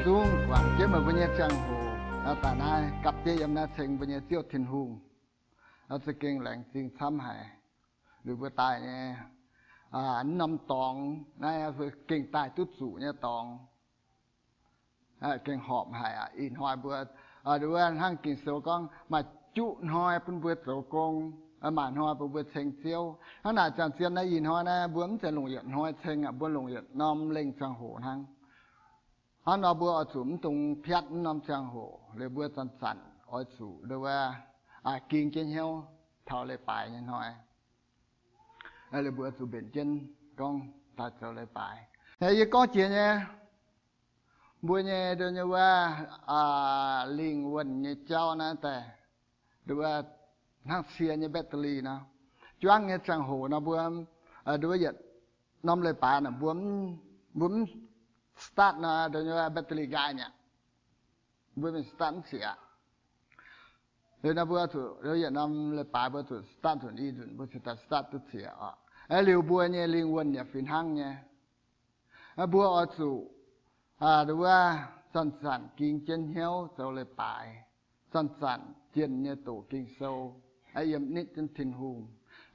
Zungv guangc jienv meih mbuo nyei ziangh hoc daaih naaiv gapv jienv yiem naaiv ceng mbuo nyei Ziouv Tin-Hungh, za'gengh laengz zingh camv haic. Liuz mbuo daaih nyei naaiv norm dorngx naaiv gengh daaih duqv zuqc nyei dorngx, gengh horpc haic aqv. Ih hnoi mbuo, nduov hnangv Ging-Sou gorngv maaih juqv hnoi bun mbuo zoux gong, maaih hnoi bun mbuo ceng Ziouv. Hnangv naaic zanc zien naaiv ih hnoi naaiv mbuo mv zeiz longc yietc hnoi ceng aqv, mbuo longc yietc norm lengh ziangh hoc hnangv. Hnangv nor mbuo oix zuqc mv dungx piatv mv norm ziangh hoc. Liuz mbuo zanc-zanc oix zuqc nduov ging jienv hnyouv taux leiz-baaix nyei hnoi. Liuz mbuo zuqc mbenc jienv gorngv daaih zoux leiz-baaix. Yie gorngv jiex nyei, mbuo nyei nduov nyei wuov lingh wuonh nyei jauv naaiv daaih, nduov hnangv cie nyei battery nor, juangv nyei ziangh hoc nor mbuo nduov yietc norm leiz-baaix naaic mbuo mv, mbuo mv start nor, nduov nyei wuov battery nqaai mi'aqv. Mbuo mingh start mv ciex. Liuz nor mbuo zuqc yietc norm leiz-baaix mbuo zuqc start nzunc i nzunc mbuo cingx daaih start duqv ciex oc. Liuz mbuo nyei lingh wuonh yaac fih hnangv nyei. Mbuo oix zuqc nduov zanc-zanc ging jienv hnyouv zoux leiz-baaix, zanc-zanc jienh nyei doqc Ging-Sou, yiem nitv jienv Tin-Hungh.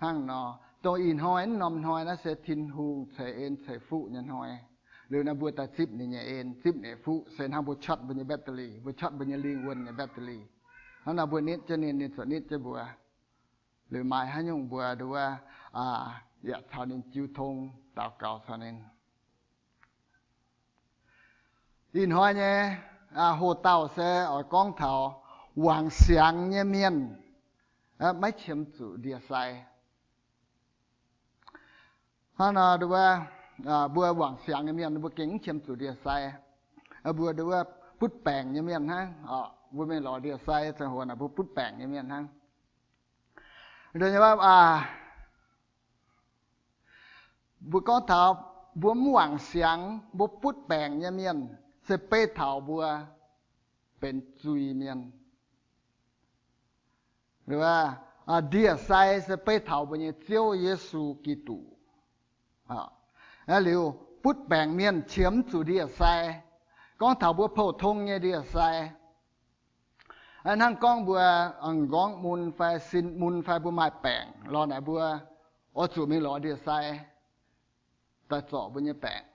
Hnangv nor, dongh ih hnoi mv norm hnoi naaiv se Tin-Hungh ceix en ceix fuqv nyei hnoi. Liuz naaiv mbuo daaih zipv ninh nyei en, zipv ninh nyei fuqv, se hnangv mbuo cuotv mbuo nyei battery, mbuo cuotv mbuo nyei lingh wuonh nyei battery. Hnangv nor mbuo nitv jienv ninh, ninh ziouc nitv jienv mbuo. Liuz maaih haaix nyungc mbuo nduov yaac caux ninh jiu tong, daux gaux caux ninh. Ih hnoi nyei hoc-dauh se oix gorngv taux wangc siangx nyei mienh maiv qiemx zuqc ndie-sai. Hnangv nor, mbuo wangc siangx nyei mienh mbuo gengh mv qiemx zuqc ndie-sai. Mbuo nduov butv baengc nyei mienh hnangv. Mbuo mingh lorz ndie-sai ziangh hoc naaic mbuo butv baengc nyei mienh hnangv. Mbuo gorngv taux mbuo mv wangc siangx, mbuo butv baengc nyei mienh, se beiv taux mbuo benx zuiz-mienh. Ndie-sai se beiv taux mbuo nyei Ziouv Yesu Giduc. Liuz butv baengc mienh qiemx zuqc ndie-sai. Gorngv taux mbuo pou-tong nyei ndie-sai, hnangv gorngv mbuo m'nqorngv mun fai sin mun fai mbuo maaih baengc lorh naaic mbuo oix zuqc mingh lorz ndie-sai daaih zorc mbuo nyei baengc.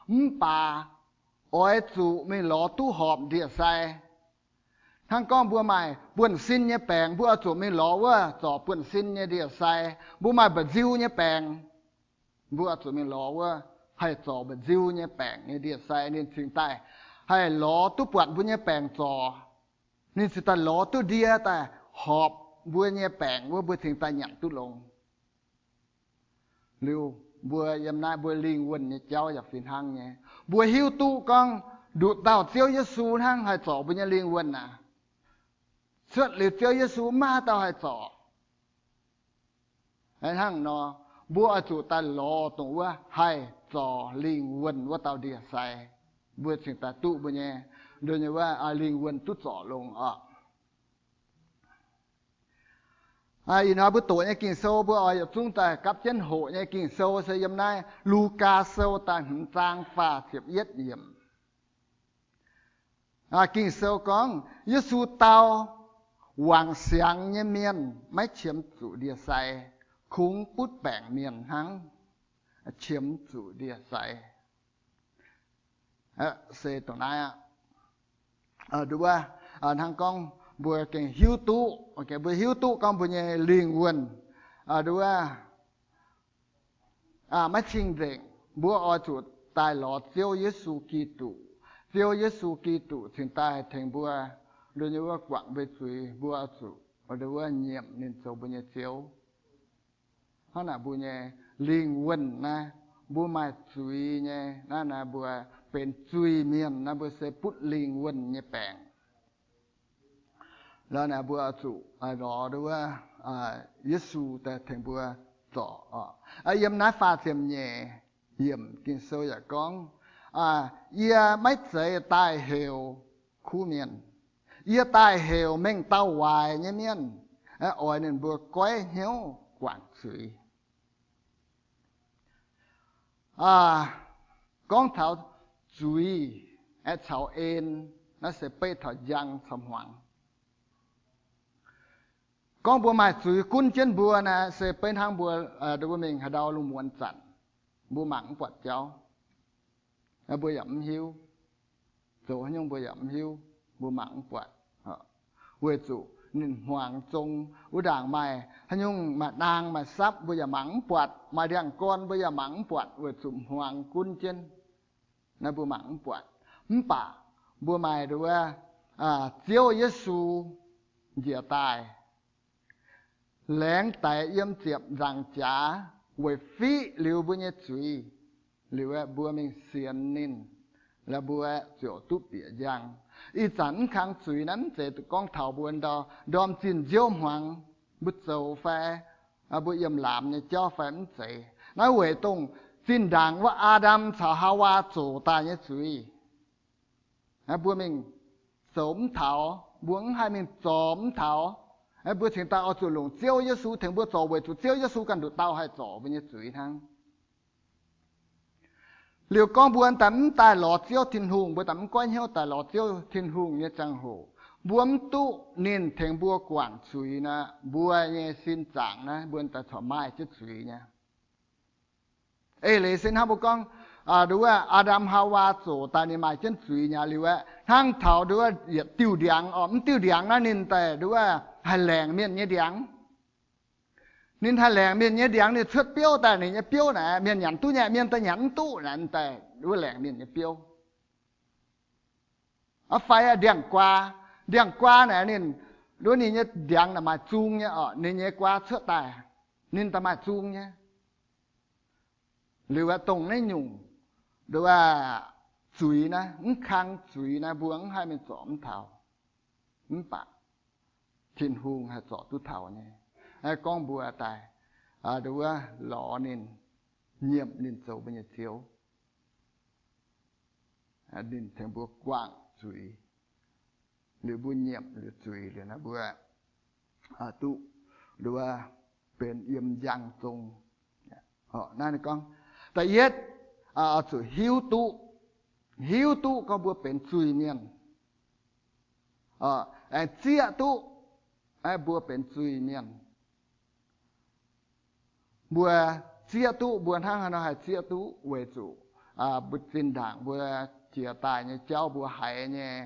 Mv baac oix zuqc mingh lorz duqv horpc ndie-sai. Hnangv gorngv mbuo maaih buonv-sin nyei baengc, mbuo oix zuqc mingh lorz wuov zorc buonv-sin nyei ndie-sai. Mbuo maaih mba'nziu nyei baengc, mbuo oix zuqc mingh lorz wuov haih zorc mba'nziu nyei baengc nyei ndie-sai. Ninh cingx daaih haih lorz duqv buatc mbuo nyei baengc zorc. Ninh cingx daaih lorz duqv ndie daaih horpc mbuo nyei baengc wuov, mbuo cingx daaih nyanc duqv longx. Liuz mbuo yiem naaiv mbuo lingh wuonh nyei jauv yaac fih hnangv nyei. Mbuo hiuv duqv gorngv nduqc dauh Ziouv Yesu hnangv haih zorc mbuo nyei lingh wuonh aac. Cuotv liuz Ziouv Yesu maiv maaih haaix dauh haih zorc. Hnangv nor, mbuo oix zuqc daaih lorz dongh wuov haih zorc lingh wuonh wuov dauh ndie-sai, mbuo cingx daaih duqv mbuo nyei, nduov nyei wuov lingh wuonh duqv zorc longx oc. Ih hnoi mbuo doqc nyei Ging-Sou mbuo oix yietc zungv daaih gapv jienv hoqc nyei Ging-Sou se yiem naaiv Lugaa Sou da'hmz zaang faah ziepc yietv yiemc. Ging-Sou gorngv, Yesu dau, Wangc siangx nyei mienh maiv qiemx zuqc ndie-sai, kungx butv baengc mienh hnangv qiemx zuqc ndie-sai. Se dongh naaiv aqv. Nduov, hnangv gorngv mbuo gengh hiuv duqv, mbuo hiuv duqv gorngv mbuo nyei lingh wuonh, nduov, maiv cing-nzengc, mbuo oix zuqc daaih lorz Ziouv Yesu Giduc. Ziouv Yesu Giduc cingx daaih tengx mbuo, nduov nyei wuov guangc mbuo zuiz, mbuo oix zuqc, nduov, nyiemc ninh zoux mbuo nyei Ziouv. Hnangv naaic mbuo nyei lingh wuonh naaiv, mbuo maaih zuiz nyei naaiv, naaiv mbuo benx zuiz mienh naaiv, mbuo se butv lingh wuonh nyei baengc. Lorqc naaic mbuo zuqc lorz nduov Yesu daaih tengx mbuo zorc. Yiem naaiv faah ziepc nyeic yiemc Ging-Sou yaac gorngv, Yie maiv zeiz daaih heuc kuv mienh. Yie daaih heuc mengh dauh waaic nyei mienh, oix ninh mbuo goiv hnyouv guangc zuiz. Gorngv taux zuiz, aengx caux en, naaiv se beiv taux njang caux hmuangx. Gorngv mbuo maaih zuiz gunv jienv mbuo naaic, se beiv hnangv mbuo, mbuo mingh haaix ndau lungh muonz zanc, mbuo mangc mv buatc jauv. Mbuo yaac mv hiuv. Zoux haaix nyungc mbuo yaac mv hiuv, mbuo mangc mv buatc. Weic zuqc ninh hmuangx zong, wuov ndaangc maaih haaix nyungc, maaih naang maaih sapv mbuo yaac mangc mv buatc, maaih ndiangx-gorn mbuo yaac mangc mv buatc weic zuqc hmuangx gunv jienv. Naaiv mbuo mangc mv buatc. Mv baac mbuo maaih nduov, Ziouv Yesu njiec daaih, laengz daix yiem ziepc nzaangc jaax weic fiqv liuz mbuo nyei zuiz, liuz aeqv, mbuo mingh sienx ninh, laaix mbuo ziouc duqv bieqc njang. Ih zanc mv kang zuiz naaiv mv zeiz gorngv taux mbuo ndorm, ndorm zinh nziouv hmuangx mbuo zoux fai mbuo yiem laamz nyei jauv fai mv zeiz. Naaiv weic dongh zinh ndaangc wuov Aa^ndam caux Haawaa zoux daaih nyei zuiz. Mbuo mingh zoux mv taux, mbuo mv haih mingh zorc mv taux. Mbuo cingx daaih oix zuqc longc Ziouv Yesu tengx mbuo zorc weic zuqc Ziouv Yesu ganh nduqc dauh haih zorc mbuo nyei zuiz hnangv. Liuz gorngv mbuo daaih mv daaih lorz Ziouv Tin-Hungh, mbuo daaih mv goiv hnyouv daaih lorz Ziouv Tin-Hungh nyei ziangh hoc, mbuo mv duqv ninh tengx mbuo guangc zuiz naaic, mbuo nyei sin zaangc naaiv mbuo daaih corc maaih jienv zuiz nyei. Eix leiz se hnangv mbuo gorngv, nduov, Aa^ndam Haawaa zoux daaih ninh maaih jienv zuiz nyei liuz aeqv, hnangv taux nduov yietc diuh ndiangx oc, mv diuh ndiangx naaiv ninh daaih nduov haih laengc mienh nyei ndiangx. Ninh haih laengc mienh nyei ndiangx, ninh cuotv biouv daaih, ninh nyei biouv naaic mienh nyanc duqv nyei, mienh daaih nyanc mv duqv naaic, ninh daaih nduov laengc mienh nyei biouv. Aa, fai ndiangx-guaa, ndiangx-guaa naaic ninh, nduov ninh nyei ndiangx naaic maaih zung nyei oc, ninh nyei guaa cuotv daaih, ninh daaih maaih zung nyei. Liuz aeqv, dongh naaiv nyungc, nduov, zuiz naaiv, mv kang zuiz naaiv mbuo mv haih mingh zorc mv taux. Mv baac Tin-Hungh haih zorc duqv taux nyei. Gorngv mbuo daaih, nduov, lorz ninh, nyiemc ninh zoux mbuo nyei Ziouv, ninh tengx mbuo guangc zuiz. Liuz mbuo nyiemc liuz zuiz liuz naaiv mbuo duqv, nduov, benx yiem njang zong. Naaiv ninh gorngv, da'yietv, oix zuqc hiuv duqv, hiuv duqv gorngv mbuo benx zuiz-mienh, aengx zieqv duqv mbuo benx zuiz-mienh. Mbuo zieqv duqv, mbuo hnangv haaix nor haih zieqv duqv? Weic zuqc mbuo zinh ndaangc mbuo jiex daaih nyei jauv mbuo haiz nyei,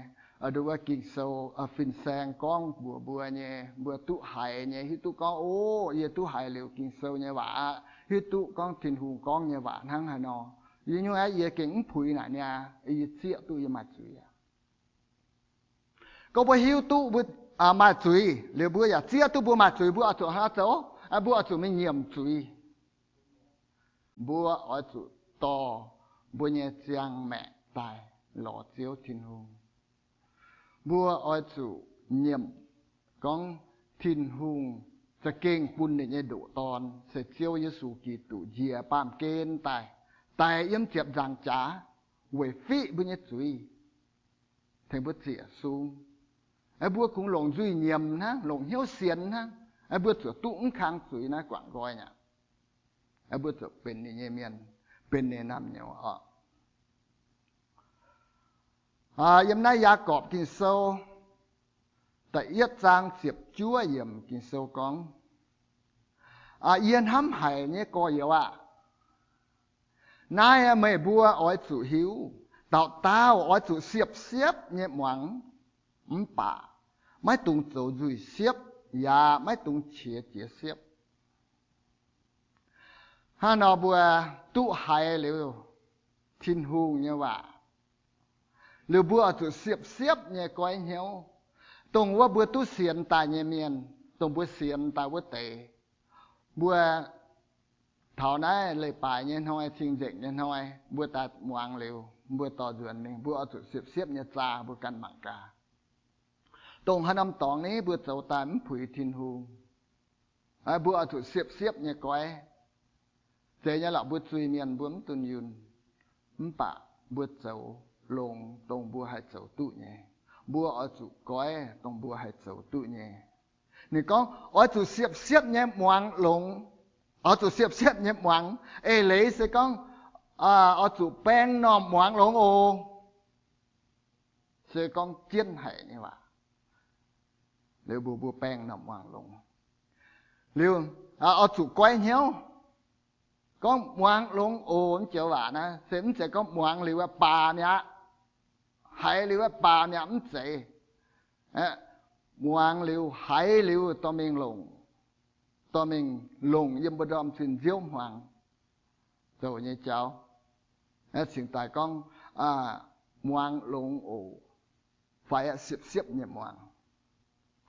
nduov, Ging-Sou fin-saeng gorngv mbuox mbuo nyei, mbuo duqv haiz nyei, hiuv duqv gorngv, o, yie duqv haiz liuz Ging-Sou nyei waac aqv, hiuv duqv gorngv Tin-Hungh gorngv nyei waac hnangv haaix nor. Yie nyungc aeqv, yie gengh mv puix naaic niaa, yie zieqv duqv yie maaih zuiz aqv. Gorngv mbuo hiuv duqv mbuo maaih zuiz liuz, mbuo yaac zieqv duqv mbuo maaih zuiz, mbuo oix zuqc hnangv zoux, mbuo oix zuqc mingh nyiemc zuiz. Mbuo oix zuqc dorh mbuo nyei ziangh maengc daaih lorz Ziouv Tin-Hungh. Mbuo oix zuqc nyiemc gorngv Tin-Hungh za'gengh bun ninh nyei ndoqc Dorn, se Ziouv Yesu Giduc, njiec baamh gen daaih, daic yiem ziepc nzaangc jaax weic fiqv mbuo nyei zuiz, tengx mbuo ziec sung. Mbuo kungx longc nzuih nyiemc hnangv, longc hnyouv sienx hnangv, mbuo ziouc duqv mv kang zuiz naaiv guangc nqoi aqv. Mbuo ziouc benx ninh nyei mienh, benx ninh naamh nyouz oc. Yiem naaiv Yaagorpc Ging-Sou da'yietv zaang ziepc juov yiemc Ging-Sou gorngv, Yie hnamv haic nyei gorx-youz aah! Naaiv meih mbuo oix zuqc hiuv, dauh dauh oix zuqc siepv-siepv nyei muangx, mv baac maiv dungx zoux nzuih siepv, yaac maiv dungx qiex jiez siepv. Hnangv nor mbuo duqv haiz liuz Tin-Hungh nyei waac, liuz mbuo oix zuqc siepv-siepv nyei goiv hnyouv, dongh wuov mbuo duqv sienx daaih nyei mienh, dongh mbuo sienx daaih wuov deix. Mbuo taux naaiv leiz-baaix nyei hnoi, cing-nzengc nyei hnoi, mbuo daaih muangx liuz, mbuo dorh nzuonx mingh, mbuo oix zuqc siepv-siepv nyei zaah mbuo ganh mangc gaax. Dongh haaix norm dorngx ni mbuo zoux daaih mv puix Tin-Hungh, mbuo oix zuqc siepv-siepv nyei goiv. Zeiz nyei lorqc, mbuo zuiz-mienh mbuo mv dunh yunh, mv baac mbuo zoux longx dongh mbuo haih zoux duqv nyei. Mbuo oix zuqc goiv dongh mbuo haih zoux duqv nyei. Ninh gorngv oix zuqc siepv-siepv nyei muangx longx, oix zuqc siepv-siepv nyei muangx. Eix leiz se gorngv oix zuqc baeng normh muangx longx oc. se gorngv jienv haic nyei waac. Liuz mbuo, mbuo baeng norm muangx longx. Liuz oix zuqc goiv hnyouv. Gorngv muangx longx oc, mv joux waac naaiv se mv zeiz gorngv muangx liuz aeqv, baac mi'aqv. Haiz liuz aeqv, baac mi'aqv, mv zeiz. Muangx liuz, haiz liuz dorh mingh longc, dorh mingh longc yiem mbuo ndorm zinh nziouv hmuangx zoux nyei jauv. Cingx daaih gorngv muangx longx oc, fai siepv-siepv nyei muangx.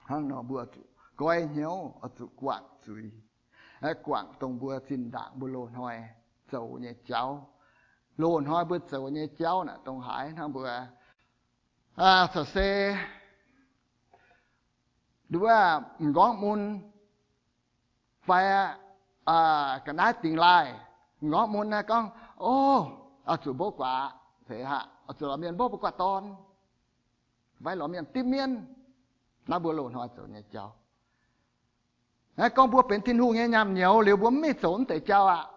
Hnangv nor mbuo zuqc goiv hnyouv, oix zuqc guangc zuiz, guangc dongh mbuo zinh ndaangc mbuo loz-hnoi zoux nyei jauv. Loz-hnoi mbuo zoux nyei jauv naaic dongh haaix hnangv mbuo, aa, se nduov m'nqorngv mun fai ga'naaiv dingx laaih. M'nqorngv mun naaiv gorngv, o, oix zuqc mborqv guaax, zuqc lorz mienh mborqv mbuo guaax dorn, fai lorz mienh dimv mienv. Naaiv mbuo loz-hnoi zoux nyei jauv. Naaiv gorngv mbuo benx Tin-Hungh nyei nyaanh nyouz liuz, mbuo mv mingh zoux mv deix jauv aqv.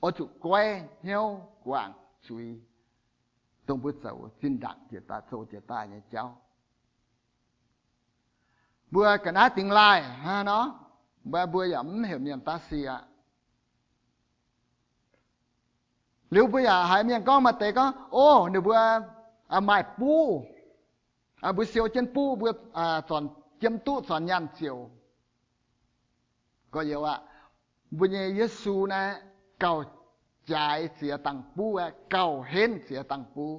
Oix zuqc goiv hnyouv guangc zuiz, dongh mbuo zoux zinh ndaangc jiex daaih, zoux jiex daaih nyei jauv. Mbuo ga'naaiv dingx laaih hnangv nor, mbuo yaac mv heuc mienh daav sic aqv. Liuz mbuo yaac haiz mienh gorngv, maaih deix gorngv, o, ninh mbuo maaih buv, mbuo siou jienv buv, mbuo zornc jiem duqv zornc nyaanh ziouc gorx-youz aqv. Mbuo nyei Yesu naaiv gauh jaaix ziex dangh buv aqv, gauh henv ziex dangh buv.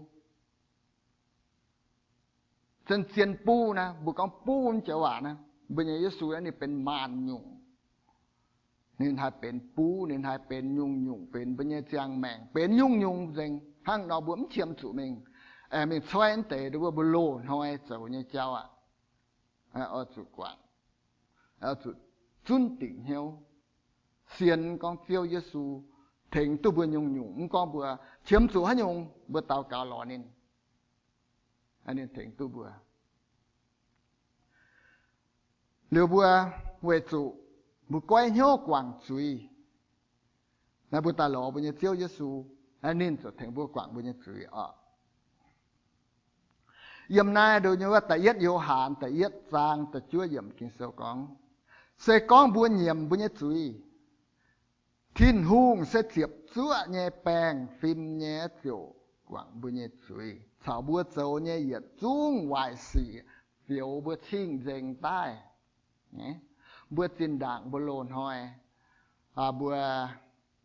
Zien-zien buv naaiv, mbuo gorngv buv joux waac naaiv, mbuo nyei Yesu naaiv ninh benx maanc nyungc. Ninh haih benx buv, ninh haih benx nyungc-nyungc, benx mbuo nyei ziangh maengc, benx nyungc-nyungc nzengc. Hnangv nor mbuo mv qiemx zuqc mingh, mingh coiv mv deix, mbuo, mbuo loz-hnoi zoux nyei jauv aqv. Oix zuqc guangc, oix zuqc zunv dingc hnyouv, sienx gorngv Ziouv Yesu tengx duqv mbuo nyungc-nyungc. Mv gorngv mbuo qiemx zuqc haaix nyungc, mbuo daux gaux lorz ninh, ninh tengx duqv mbuo. Liuz mbuo weic zuqc mbuo goiv hnyouv guangc zuiz, naaiv mbuo daaih lorz mbuo nyei Ziouv Yesu, ninh ziouc tengx mbuo guangc mbuo nyei zuiz oc. Yiem naaiv nduov nyei wuov da'yietv Yo^han da'yietv zaang da'juov yiemc Ging-Sou gorngv, se gorngv mbuo nyiemc mbuo nyei zuiz, Tin-Hungh se ziepc zuoqv nyei baengh fim nyei ziouc guangc mbuo nyei zuiz caux mbuo zoux nyei yietc zungv waaic sic, fioux mbuo cing-nzengc daaih. Mbuo zinh ndaangc mbuo loz-hnoi, mbuo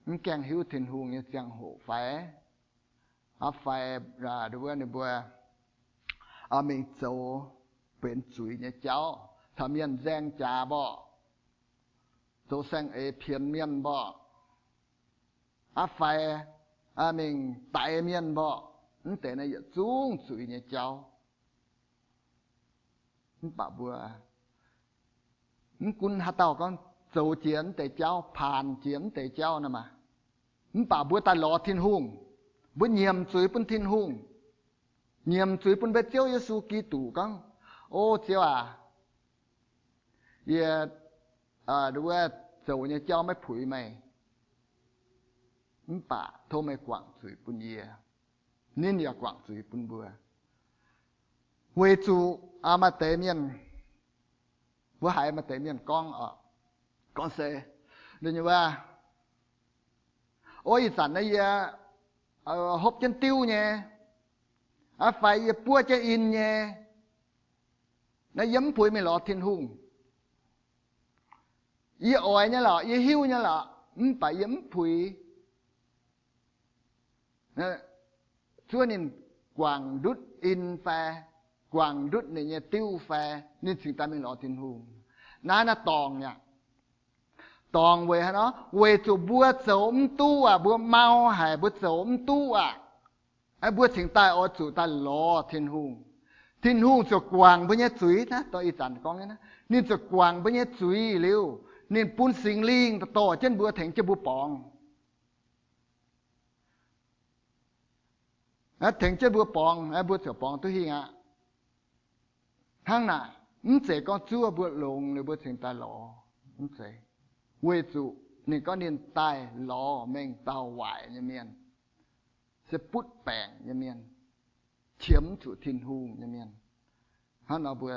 mv gaengh hiuv Tin-Hungh nyei ziangh hoc fai, aa, fai wuov ninh mbuo mingh zoux benx zuiz nyei jauv, taux mienh nzaeng jaax mborqv, zoux saeng-eix pienx mienh mborqv, aa, fai mingh daix mienh mborqv, mv deix naaiv yietc zungv zuiz nyei jauv. Mv baac mbuo, mv gunv haaix dauh gorngv zoux jiex mv deix jauv, paanc jiex mv deix jauv nor maah, mv baac mbuo daaih lorz Tin-Hungh, mbuo nyiemc zuiz bun Tin-Hungh, nyiemc zuiz bun mbuo Ziouv Yesu Giduc gorngv, O Ziouv aac, yie wuov zoux nyei jauv maiv puix meih, mv baac tov meih guangc zuiz bun yie. Ninh yaac guangc zuiz bun mbuo. Weic zuqc maaih deix mienh, mbuo haiz maaih deix mienh gorngv oc, gorngv se, wuov, o, ih zanc naaiv yie hopv jienv diuv nyei, aa, fai yie buov jienv in nyei, naaiv yie mv puix mingh lorz Tin-Hungh. Yie oix nyei lorqc, yie hiuv nyei lorqc, mv baac yie mv puix. Zuov ninh guangc ndutv in fai, guangc ndutv ninh nyei diuv fai, ninh cingx daaih mingh lorz Tin-Hungh. Naaiv naaiv dorngc aqv. Dorngc weic haaix nor? Weic zuqc mbuo zoux mv duqv aqv, mbuo mau haic, mbuo zoux mv duqv aqv. Mbuo cingx daaih oix zuqc daaih lorz Tin-Hungh. Tin-Hungh ziouc guangc mbuo nyei zuiz. Naaiv dongh ih zanc gorngv nyei, ninh ziouc guangc mbuo nyei zuiz liuz, ninh bun Singx Lingh dorh jienv mbuo, tengx jienv mbuo borngz. Tengx jienv mbuo borngz, mbuo ziouc borngz duqv hingh aqv. Hnangv naaic, mv zeiz gorngv zuov mbuo longx liuz mbuo cingx daaih lorz. Mv zeiz. Weic zuqc ninh gorngv ninh daaih lorz mengh dauh waaic nyei mienh, se butv baengc nyei mienh, qiemx zuqc Tin-Hungh nyei mienh. Hnangv nor mbuo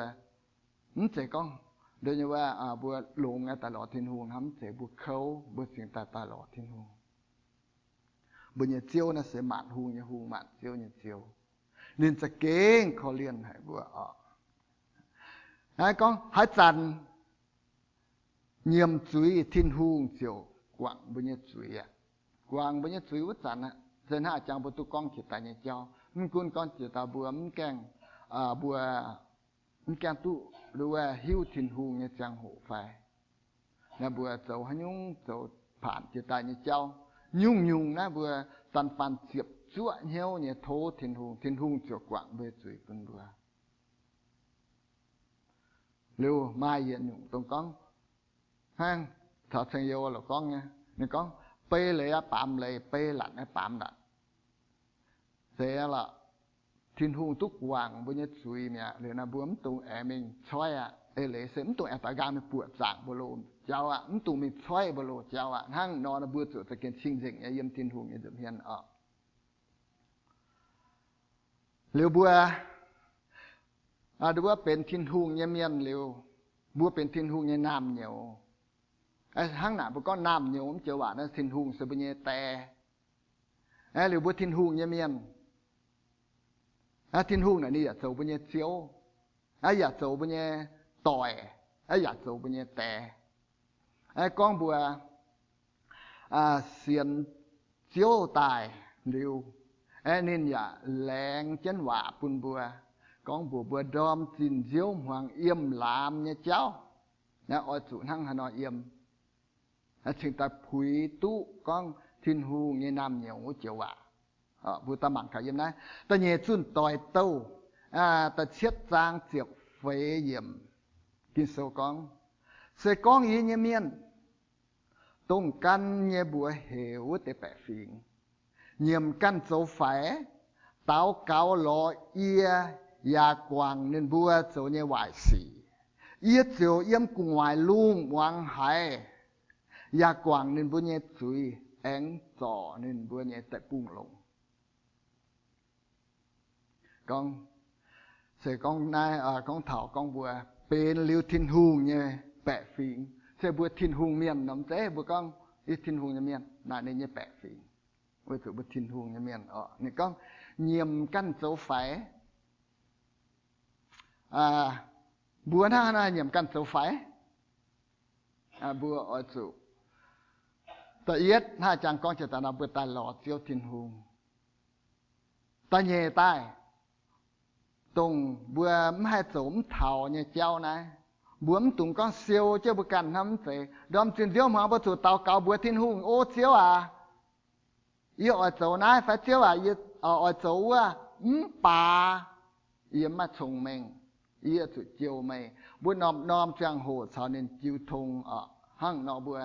mv zeiz gorngv nduov nyei wuov, mbuo longx nyei daaih lorz Tin-Hungh hnangv, mv zeiz. Mbuo kouv, mbuo cingx daaih daaih lorz Tin-Hungh. Mbuo nyei Ziouv naaiv se maanc hungh nyei Hungh, maanc ziouv nyei Ziouv. Ninh za'gengh korv-lienh haic mbuo oc. Naaiv gorngv haaix zanc nyiemc zuiz, Tin-Hungh ziouc guangc mbuo nyei zuiz aqv. Guangc mbuo nyei zuiz wuov zanc aqv, se hnangv jangx mbuo duqv gorngv jiex daaih nyei jauv. Mv gunv gorngv jiex daaih mbuo mv gaengh, mbuo mv gaengh duqv nduov hiuv Tin-Hungh nyei ziangh hoc fai, naaiv mbuo zoux haaix nyungc, zoux paanc jiex daaih nyei jauv, nyungc-nyungc naaiv mbuo zanc faanv ziepc zuoqv hnyouv nyei tov Tin-Hungh, Tin-Hungh ziouc guangc mbuo zuiz bun mbuo. Liuz maaih yietc nyungc dongh gorngv, hnangv caux ceng-youh loc gorngv nyei, ninh gorngv, beiv leiz aqv baamz leiz, beiv lanc aqv baamz lanc. Zeiz lorqc, Tin-Hungh duqv guangc mbuo nyei zuiz mi'aqv. Liuz naaiv mbuo mv dungx aengx mingh coiv aqv. Eix leiz se mv dungx aengx daux nqaang mingh buoqc zaangc mbuo loz-jauv aqv, mv dungx mingh coiv mbuo loz-jauv aqv. Hnangv nor, nor mbuo zuqc za'gengh cing-nzengc nyei yiem Tin-Hungh nyei nza'hmien oc. Liuz mbuo, aa, nduov benx Tin-Hungh nyei mienh liuz, mbuo benx Tin-Hungh nyei naamh nyouz. Hnangv naaic mbuo gorngv naamh nyouz mv joux waac naaiv, Tin-Hungh se mbuo nyei die. Aa, liuz mbuo Tin-Hungh nyei mienh, aa, Tin-Hungh naaic ninh yaac zoux mbuo nyei Ziouv, aa, yaac zoux mbuo nyei doic, aa, yaac zoux mbuo nyei die. Aa, gorngv mbuo, aa, sienx Ziouv daaih liuz, aa, ninh yaac laengz jienv waac bun mbuo, gorngv mbuox mbuo ndorm zinh nziouv hmuangx yiem laamz nyei jauv, naaiv oix zuqc hnangv haaix nor yiem, cingx daaih puix duqv gorngv Tin-Hungh nyei naamh nyouz wuov joux waac. Mbuo daaih mangc gaax yiem naaiv Da'nyeic Zunh Doic Douh, aa, da'cietv zaang ziepc feix yiemc. Ging-Sou gorngv, se gorngv yie nyei mienh, dongh gan nyei mbuox heuc wuov deix baeqc fingx, nyiemc ganh zoux faix, daux gaux lorz yie, yaac guangc ninh mbuo zoux nyei waaic sic, yie ziouc yiem gu'nguaaic lungh muangx haiz, yaac guangc ninh mbuo nyei zuiz, aengx zorc ninh mbuo nyei deic-bung longx. Gorngv, se gorngv naaiv, aa, gorngv taux gorngv mbuo benx liuz Tin-Hungh nyei baeqc fingx, se mbuo Tin-Hungh mienh nor, mv zeiz mbuo gorngv yie Tin-Hungh nyei mienh, naaic ninh nyei baeqc fingx, weic zuqc mbuo Tin-Hungh nyei mienh oc. Ninh gorngv nyiemc ganh zoux faix. Aa, mbuo hnangv haaix nor nyiemc ganh zoux faix? Aa, mbuo oix zuqc, da'yietv hnangv jangx gorngv jiex daaih nor, mbuo daaih lorz Ziouv Tin-Hungh. Da'nyeic daaih, dongh mbuo mv haih zoux mv taux nyei jauv naaiv, mbuo mv dungx gorngv siou jienv mbuo ganh hnamv, mv zeiz. Ndorm zinh nziouv hmuangx mbuo zuqc daux gaux mbuox Tin-Hungh, O Ziouv aac, yie oix zoux naaiv fai Ziouv aac, yie oix zoux wuov, mv baac yie mv maaih cong-mengh, yie zuqc jouh meih. Mbuo norm-norm ziangh hoc caux ninh jiu tong oc. Hnangv nor mbuo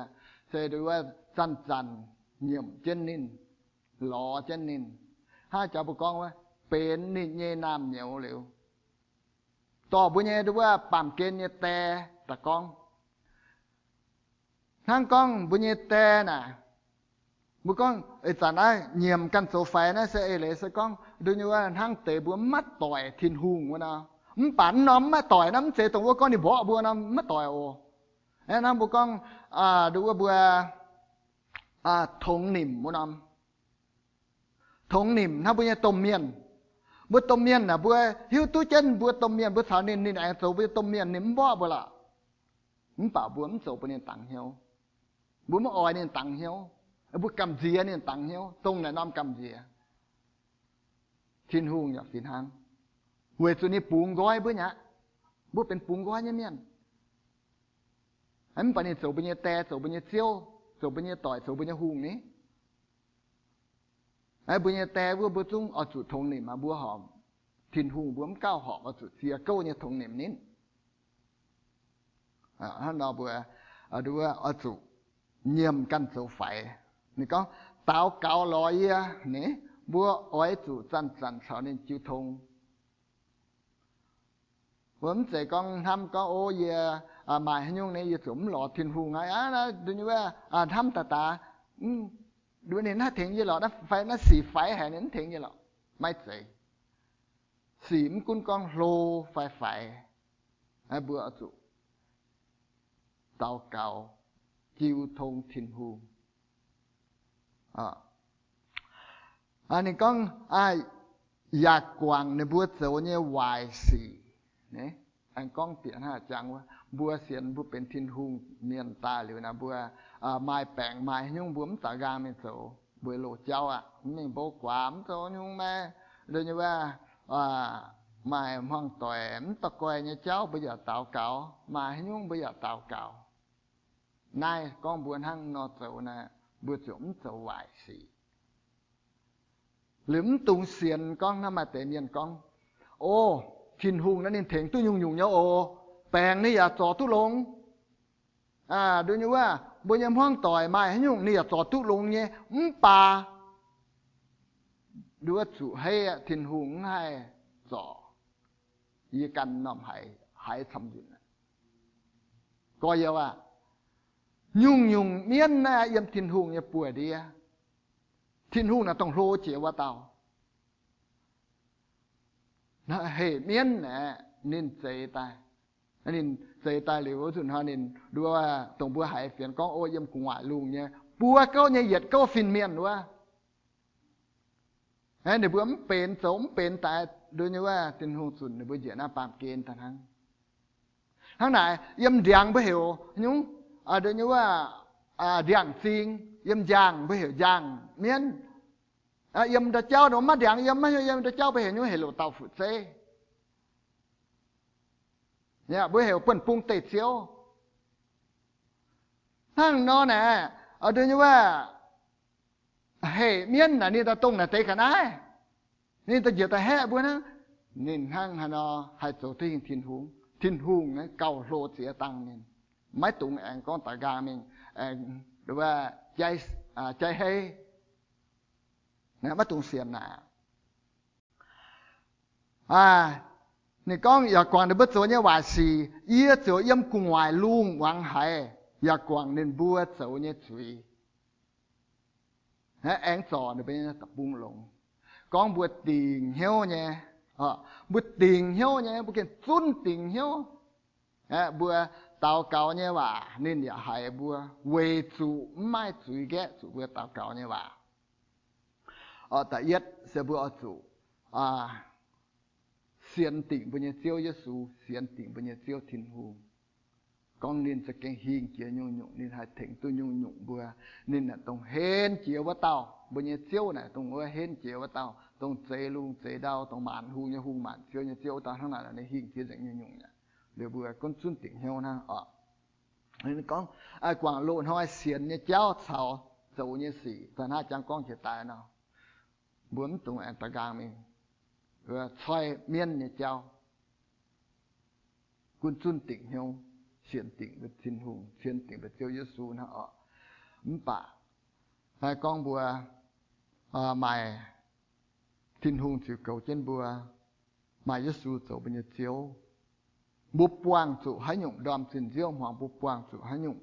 se nduov wuov zanc-zanc nyiemc jienv ninh, lorz jienv ninh. Hnangv jaax mbuo gorngv wuov, benx ninh nyei naamh nyouz liuz, dorh mbuo nyei nduov wuov baamh gen nyei die daaih gorngv. Hnangv gorngv mbuo nyei die naaic, mbuo gorngv ih zanc naaiv nyiemc ganh zoux faix naaiv se eix leiz se gorngv nduov nyei wuov hnangv deix mbuo maiv doic Tin-Hungh wuov nor. Mv baac mv norm maiv doic naaiv mv zeiz dongh wuov gorngv ninh mborqv mbuo nor maiv doic oc. Hnangv mbuo gorngv, aa, nduov wuov mbuo, aa, tongx nimc wuov norm. Tongx nimc hnangv mbuo nyei domh mienh. Mbuo domh mienh naaic, mbuo hiuv duqv jienv mbuo domh mienh, mbuo caux ninh, ninh aengx zoux mbuo nyei domh mienh, ninh mv mborqv mbuo lorqc. Mv baac mbuo mv zoux bun ninh dangx hnyouv. Mbuo mv oix ninh dangx hnyouv. Mbuo gamh nziex ninh dangx hnyouv, dongh naaic norm gamh nziex. Tin-Hungh yaac fih hnangv. Weic zuqc ninh bungx nqoi mbuo nyei aqv. Mbuo benx bungx nqoi nyei mienh. Mv baac ninh zoux mbuo nyei die, zoux mbuo nyei Ziouv, zoux mbuo nyei doic, zoux mbuo nyei hungh ni. Mbuo nyei die wuov mbuo zungv oix zuqc tongx nimc, mbuo horpc Tin-Hungh mbuo mv gauh horpc oix zuqc ziex gouv nyei tongx nimc ninh. Hnangv nor mbuo, nduov wuov oix zuqc nyiemc ganh zoux faix. Ninh gorngv, daux gaux lorz yie ni, mbuo oix zuqc zanc-zanc caux ninh jiu tong. Mbuo mv zeiz gorngv hnamv gorngv, O, yie maaih haaix nyungc ni, yie zuqc mv lorz Tin-Hungh aqv. Hnamv daaih daaih, ninh naaiv tengx yie lorqc, naaiv fai naaiv sic faix haic, ninh mv tengx yie lorqc. Maiv zeiz. sic mv gunv gorngv hlo fai faix, mbuo oix zuqc daux gaux jiu tong Tin-Hungh. Ninh gorngv, yaac guangc ninh mbuo zoux nyei waaic sic. Aengx gorngv bieqc hnangv jangx wuov, mbuo sienx mbuo benx Tin-Hungh mienh daaih liuz naaic, mbuo maaih baengc maaih haaix nyungc mbuo mv daux nqaang mingh zoux, mbuo loz-jauv aqv, mv mingh mbouv guaax, mv zoux nyungc maah, nduov nyei wuov, maaih hmuangv doic mv daux guai nyei jauv mbuo yaac daux gaux, maaih haaix nyungc mbuo yaac daux gaux. Naaiv gorngv mbuo hnangv nor zoux naaic, mbuo ziouc mv zoux waaic sic. Liuz mv dungx sienx gorngv hnangv maaih deix mienh gorngv, O, Tin-Hungh naaiv ninh tengx duqv nyungc-nyungc nyei oc. Baengc ninh yaac zorc duqv longx. Nduov nyei wuov, mbuo nyei hmuangv doic maaih haaix nyungc ninh yaac zorc duqv longx nyei. Mv baac nduov zuqc heiv aqv, Tin-Hungh mv haih zorc yie ganh m'normh haiz, haiz camv nzunc. Gorx-youz aac, nyungc-nyungc mienv naaiv yiem Tin-Hungh nyei buoz-ndiev. Tin-Hungh naaic dongh hlo jiex wuov dauh. Heh mienv aeqv, ninh zeix daaih. Ninh zeix daaih liuz wuov nzunc hnoi ninh nduov, dongh mbuo haiz fienx gorngv, O, yiem gu'nguaaic lungh nyei buo gouv nyei yietc gouv fin-mienh wuov, ninh mbuo mv benx zoux mv benx daaih, nduov nyei wuov Tin-Hungh zunc ninh mbuo njiec naaiv baamh gen daaih hnangv. Hnangv naaic, yiem ndiangx mbuo heuc nyungc, nduov nyei wuov, ndiangx-zing. Yiem njang mbuo heuc njang mienv. Yiem ndau-jauv maiv ndiangx yiem, maiv hiuv yiem ndau-jauv mbuo heuc nyungc, heuc loz-dauh fu'zeiv. Mbuo heuc buonv-bung deic-ziouv. Hnangv nor naaic, nduov nyei wuov, heh mienv naaic ninh daaih dongh naaic deix ga'naaiv, ninh daaih njiec daaih haeqv mbuo hnangv. Ninh hnangv haaix nor haih zoux duqv hingh Tin-Hungh? Tin-Hungh naaiv gauh hlo ziex dangh ninh. Maiv dungx aengx gorngv daux nqaang mingh, aengx jaiv hei. Maiv dungx sienx naaic. Ninh gorngv, Yaac guangc ninh mbuo zoux nyei waaic sic, yie ziouc yiem gu'nguaaic lungh muangx haiz, yaac guangc ninh mbuo zoux nyei zuiz. Aengx zorc ninh mbuo nyei deic-bung longx. Gorngv mbuo dingc hnyouv nyei, mbuo dingc hnyouv nyei, mbuo gengh zunv dingc hnyouv. Mbuo daux gaux nyei waac ninh yaac haiz mbuo, weic zuqc mv maaih zuiz nqaeqv zuqc mbuo daux gaux nyei waac. Da'yietv se mbuo oix zuqc sienx dingc mbuo nyei Ziouv Yesu, sienx dingc mbuo nyei Ziouv Tin-Hungh. Gorngv ninh za'gengh hingh jiex nyungc-nyungc, ninh haih tengx duqv nyungc-nyungc mbuo. Ninh naaic dongh henv jiex wuov dauh. Mbuo nyei Ziouv naaic dongh wuov henv jiex wuov dauh, dongh zeix lungh zeix ndau, dongh maanc hungh nyei hungh, maanc ziouv nyei Ziouv wuov dauh. Hnangv naaic ninh hingh jiex nzengc nyungc-nyungc. Liuz mbuo gunv zunv dingc hnyouv hnangv oc. Ninh gorngv, guangc loz-hnoi sienx nyei jauv caux zoux nyei sic, daaih hnangv jangx gorngv jiex daaih nor, mbuo mv dungx aengx da'nqaang mingh coi mienv nyei jauv. Gunv zunv dingc hnyouv, sienx dingc mbuo Tin-Hungh, sienx dingc mbuo Ziouv Yesu hnangv oc. Mv baac naaiv gorngv mbuo maaih Tin-Hungh ziux goux jienv mbuo, maaih Yesu zoux mbuo nyei Ziouv, mbuo buangh zuqc haaix nyungc ndorm zinh nziouv hmuangx, mbuo buangh zuqc haaix nyungc.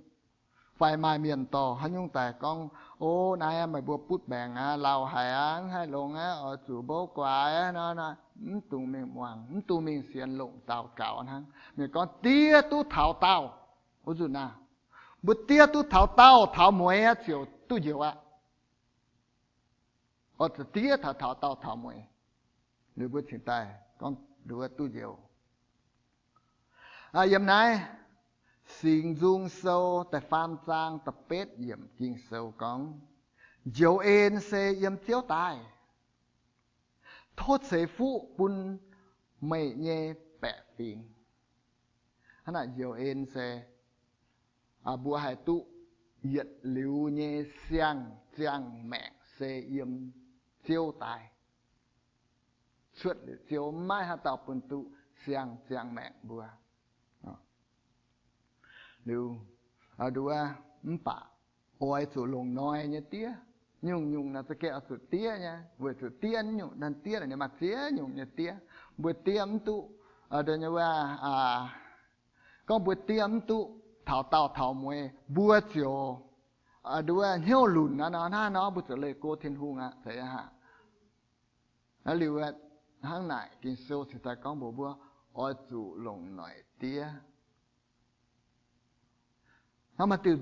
Fai maaih mienh dorh haaix nyungc daaih gorngv, O, naaiv meih mbuo butv maengc aqv, lauh haic aqv, mv haih longx aqv, oix zuqc mbouv guaax aqv nor, mv dungx mingh muangx, mv dungx mingh sienx, longc daux gaux hnangv. Mienh gorngv diev duqv taux daauh, wuov nzunc naaiv, mbuo diev duqv taux daauh taux mueiz aqv ziouc duqv njoux aqv. Oix zuqc diev taux, taux daauh taux mueiz, liuz mbuo cingx daaih gorngv nduov duqv njoux. Yiem naaiv Singx Nzung Sou da'faam zaang da'betv yiemc Ging-Sou gorngv, Njoux en se yiem Ziouv daaih. Tov ceix fuqv bun meih nyei baeqc fingx. Hnangv naaic njoux en se mbuo haih duqv yietc liuz nyei siang-ziangh maengc se yiem Ziouv daaih. Cuotv liuz Ziouv, maiv haaix dauh bun duqv siang-ziangh maengc mbuo. Liuz, nduov, mv baac oix zuqc longc noi nyei diev. Nyungc-nyungc naaic za'gengh oix zuqc diev nyei, weic zuqc diev nyungc, naaiv diev naaic ninh maaih ziex nyungc nyei diev. Mbuo diev mv duqv, nduov nyei wuov, gorngv mbuo diev mv duqv taux daauh taux mueiz, mbuo ziouc, nduov, hnyouv lunc aqv nor, hnangv nor mbuo ziouc leih go Tin-Hungh aqv, zeiz aqv. Liuz, Hnangv naaic, Ging-Sou cingx daaih gorngv mbuox mbuo oix zuqc longc noic diev. Hnangv maaih diuh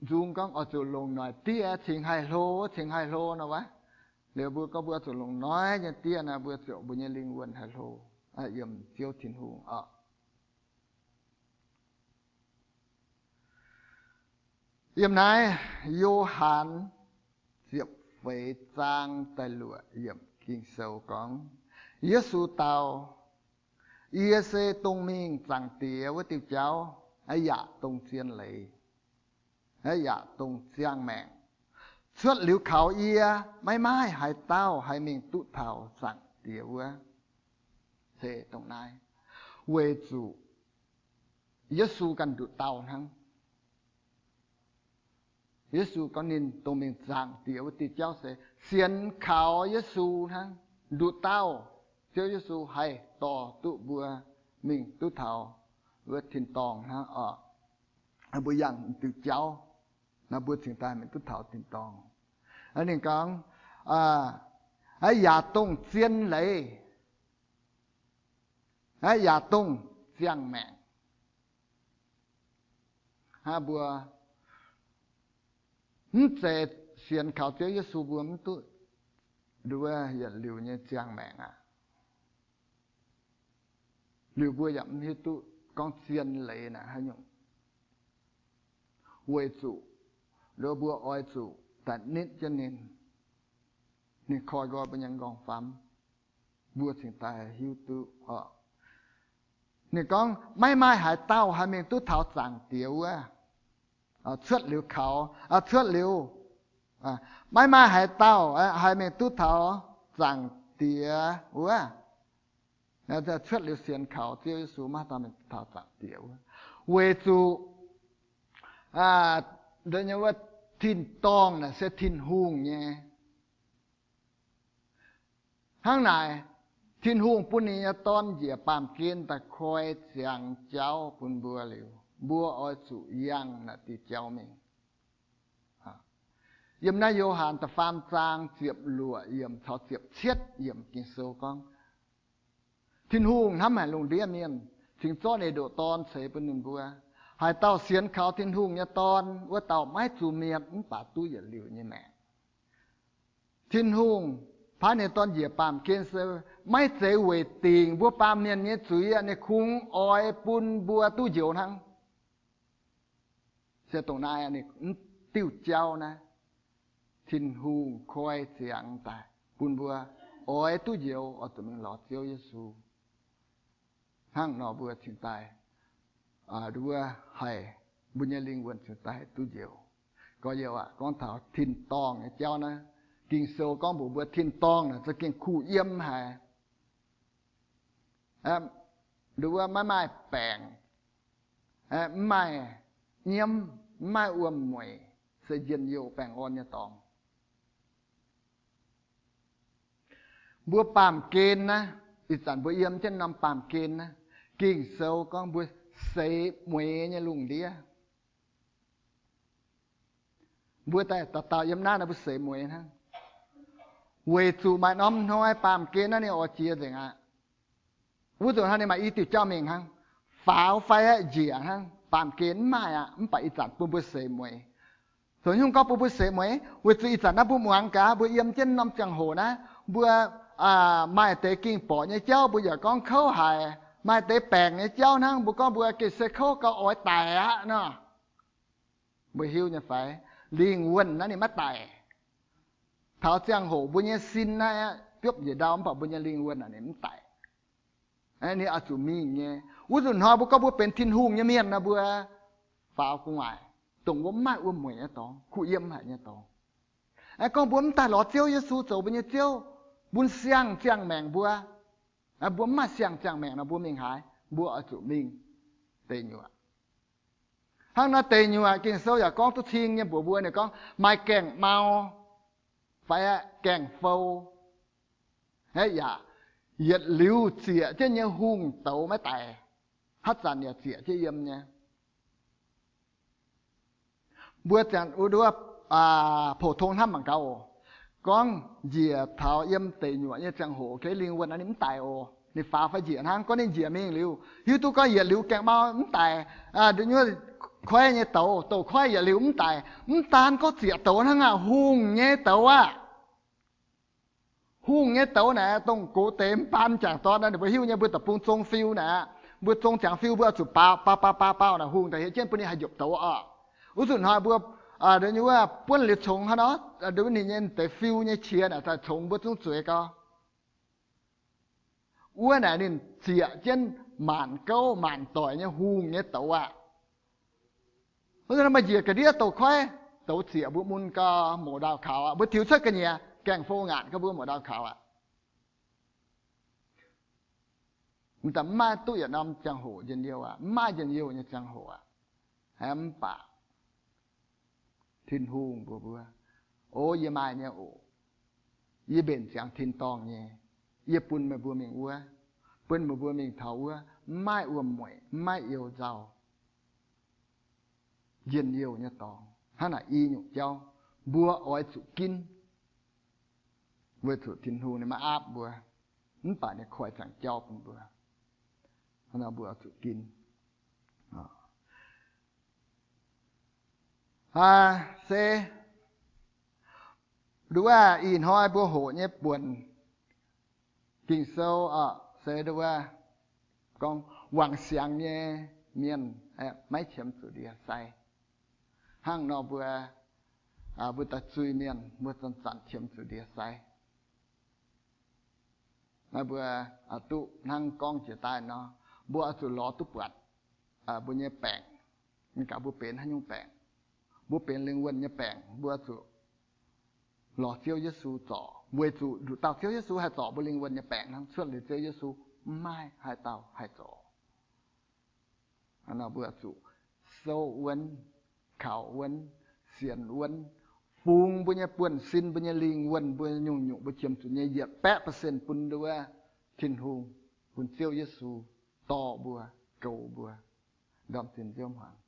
nzung gorngv oix zuqc longc noic diev cingx haih hlo, cingx haih hlo nor wuov. Liuz mbuo gorngv mbuo oix zuqc longc noic nyei diev nor, mbuo ziouc mbuo nyei lingh wuonh haih hlo yiem Ziouv Tin-Hungh oc. Yiem naaiv Yo^han ziepc feix zaang da'luoqc yiemc Ging-Sou gorngv, Yesu dau, Yie se dongh mingh Zaangc Diex wuov diuh jauv, aa, yaac dongh zien leiz, aa, yaac dongh ziangh maengc. Cuotv liuz kaux yie, maiv maaih haaix dauh haih mingh duqv taux Zaangc Diex wuov. Se dongh naaiv, weic zuqc Yesu ganh nduqc dauh hnangv. Yesu gorngv ninh dongh mingh Zaangc Diex wuov diuh jauv se sienx kaux Yesu hnangv, nduqc dauh, Ziouv Yesu haih dorh duqv mbuo mingh duqv taux wuov tin-dorngh hnangv oc. Mbuo yangh diuh jauv nor, mbuo cingx daaih mingh duqv taux tin-dorngh. Ninh gorngv, aa, yaac dongh zien leiz, aa, yaac dongh ziangh maengc. Aa, mbuo mv zeiz sienx kaux Ziouv Yesu mbuo mv duqv nduov yietc liuz nyei ziangh maengc aqv. Liuz mbuo yaac mv hiuv duqv gorngv zien leiz naaic haaix nyungc. Weic zuqc nduov mbuo oix zuqc daaih nitv jienv ninh, ninh koi nqoi mbuo nyei nqorngv-famv, mbuo cingx daaih hiuv duqv oc. Ninh gorngv, maiv maaih haaix dauh haih mingh duqv taux Zaangc Diex wuov. Cuotv liuz kaux, cuotv liuz, maiv maaih haaix dauh haih mingh duqv taux Zaangc Diex wuov. Cuotv liuz sienx kaux Ziouv Yesu maiv dauh mingh duqv taux Zaangc Diex wuov. Weic zuqc wuov tin-dorngh naaic se Tin-Hungh nyei. Hnangv naaic, Tin-Hungh bun ninh nyei Dorn njiec baamh gen daaih koi ziangx jauv bun mbuo liuz, mbuo oix zuqc yangh naaic diuh jauv mingh. Yiem naaiv Yo^han da'faam zaang ziepc luoqc yiemc caux ziepc cietv yiemc Ging-Sou gorngv, Tin-Hungh hnamv haic lungh ndiev mienh, cingx zorqv ninh ndoqc Dorn ceix bun ninh mbuo. Haaix dauh sienx kaux Tin-Hungh nyei Dorn, wuov dauh maiv zuqc mietc mv baac duqv yietc liuz nyei maengc. Tin-Hungh paaiv ninh Dorn njiec baamh gen se maiv zeiz weic dingc mbuo baamh mienh nyei zuiz aqv. Ninh kungx oix bun mbuo duqv njoux hnangv. Se dongh naaiv ninh diuh jauv naaiv, Tin-Hungh koi ziangx daaih bun mbuo oix duqv njoux, oix zuqc mingh lorz Ziouv Yesu. Hnangv nor mbuo cingx daaih, nduov, haih, mbuo nyei lingh wuonh cingx daaih duqv njoux. Gorx-youz aac, gorngv taux tin-dorngh nyei jauv naaiv, Ging-Sou gorngv mbuox mbuo tin-dorngh naaic za'gengh kuh yiem haic. Nduov, maiv maaih baengc, mv maaih nyiemv, mv maaih wuom-mueic, se njien-youh baengh orn nyei dorngx. Mbuo baamh gen naaiv, ih zanc mbuo yiem jienv norm baamh gen naaiv, Ging-Sou gorngv mbuo seix mueiz nyei lungh ndiev. Mbuo daaih dauh dauh yiem naaiv nor mbuo seix mueiz hnangv, weic zuqc maaih norm hnoi baamh gen naaiv ninh oix jiex nzengc aqv. Wuov nzunc hnoi ninh maaih i diuc jauv mingh hnangv, faaux fai aqv njiec hnangv, baamh gen mv maaih aqv. Mv baac ih zanc bun mbuo seix mueiz. Zoux nyungc gorngv bun mbuo seix mueiz, weic zuqc ih zanc naaiv mbuo muangx gaax, mbuo yiem jienv norm ziangh hoc naaiv, mbuo maaih deix ging-borqc nyei jauv mbuo yaac gorngv kouv haic, maaih deix baengc nyei jauv hnangv mbuo gorngv mbuo gengh se kouv gauh oix daic aqv nor. Mbuo hiuv nyei fai? Lingh wuonh naaiv ninh maiv daic. Taux ziangh hoc mbuo nyei sin naaiv aqv, biopv njiec ndau, mv baac mbuo nyei lingh wuonh naaic ninh mv daic. Ninh oix zuqc mingh nyei. Wuov nzunc hnoi mbuo gorngv mbuo benx Tin-Hungh nyei mienh nor, mbuo faaux gu'nguaaic, dongh wuov mv maaih wuom-mueic nyei dorngx, kuh yiem haic nyei dorngx. Gorngv mbuo mv daaih lorz Ziouv Yesu zoux mbuo nyei Ziouv, bun siang ziangh maengc mbuo, mbuo mv maaih siang ziangh maengc nor, mbuo mingh haaix? Mbuo oix zuqc mingh deic nyuoqc. Hnangv nor deic nyuoqc Ging-Sou yaac gorngv duqv cing nyei mbuox mbuo, ninh gorngv maaih gaengh mau fai gaengh fou, yaac yietc liuz zieqc jienv nyei hungh douz maiv daic, haaix zanc yaac zieqc jienv yiem nyei. Mbuo ziangh wuov nduov, pou-tong hnamv mangc gaax oc. gorngv njiec taux yiem deic nyuoqc nyei ziangh hoc, lingh wuonh ninh mv daic oc. Ninh faaux fai njiec hnangv, gorngv ninh njiec mingh liuz, hiuv duqv gorngv yietc liuz gaengh mau mv daic, koiv nyei douz, douz-koiv yietc liuz mv daic. Mv daan gorngv zieqc douz hnangv aqv, hungh nyei douz aqv. Hungh nyei douz naaic, dongh gox deix mv baan m'jangc dorn nor, ninh mbuo hiuv nyei, mbuo da'bung zong fiu naaic, mbuo zong ziangx fiu mbuo oix zuqc baaux, baaux, baaux, baaux, baaux naaic, hungh daaih hieh jienv bun ninh haih njopc douz oc. Wuov zanc hnoi mbuo, aa, nduov wuov buonv liuz congx hnangv nor, nduov ninh nyei deix fiu nyei qiex naaic daaih congx mbuo zungv zueiz gau. Wuov naaic ninh zieqc jienv maanc gouv maanc doic nyei hungh nyei douz aqv. Wuov zanc meih njiec ga'ndiev douz-koiv, douz zieqc mbuo mun gau, mouc ndau kaux aqv. Mbuo tiux cuotv ga'nyiec gaengh fou ngaatc gau, mbuo mouc ndau kaux aqv. Mv daaih mv maaih duqv yietc norm ziangh hoc njien-youh aqv, mv maaih njien-youh nyei ziangh hoc aqv. Mv baac Tin-Hungh mbuox mbuo, O, yie maaih nyei oc. Yie mbenc ziangx tin-dorngh nyei. Yie bun meih mbuo mingh wuov, bun meih mbuo mingh taux wuov mv maaih wuom-mueic, mv maaih you-nzauh, njien-youh nyei dorngx. Hnangv naaic i nyungc jauv mbuo oix zuqc ginv, weic zuqc Tin-Hungh ninh maiv aapv mbuo, mv baac ninh koi ziangx jauv bun mbuo. Hnangv naaic mbuo oix zuqc ginv. Se nduov ih hnoi mbuo hoqc nyei buonc Ging-Sou se nduov gorngv wangc siangx nyei mienh maiv qiemx zuqc ndie-sai. Hnangv nor mbuo, mbuo daaih zuiz-mienh mbuo zanc-zanc qiemx zuqc ndie-sai. Naaiv mbuo duqv hnangv gorngv jiex daaih nor, mbuo oix zuqc lorz duqv buatc mbuo nyei baengc, mv gaax mbuo benx haaix nyungc baengc. Mbuo benx lingh wuonh nyei baengc, mbuo zuqc lorz Ziouv Yesu zorc, weic zuqc nduqc dauh Ziouv Yesu haih zorc mbuo lingh wuonh nyei baengc hnangv. Cuotv liuz Ziouv Yesu, mv maaih haaix dauh haih zorc. Mbuo zuqc souv wuonv, kaux wuonv, sienx wuonv, fungx mbuo nyei buonv-sin, mbuo nyei lingh wuonh, mbuo nyungc-nyungc mbuo qiemx zuqc nyei yietc baeqv percent bun nduov Tin-Hungh, bun Ziouv Yesu dorh mbuo, goux mbuo, ndorm-zinh nziouv hmuangx.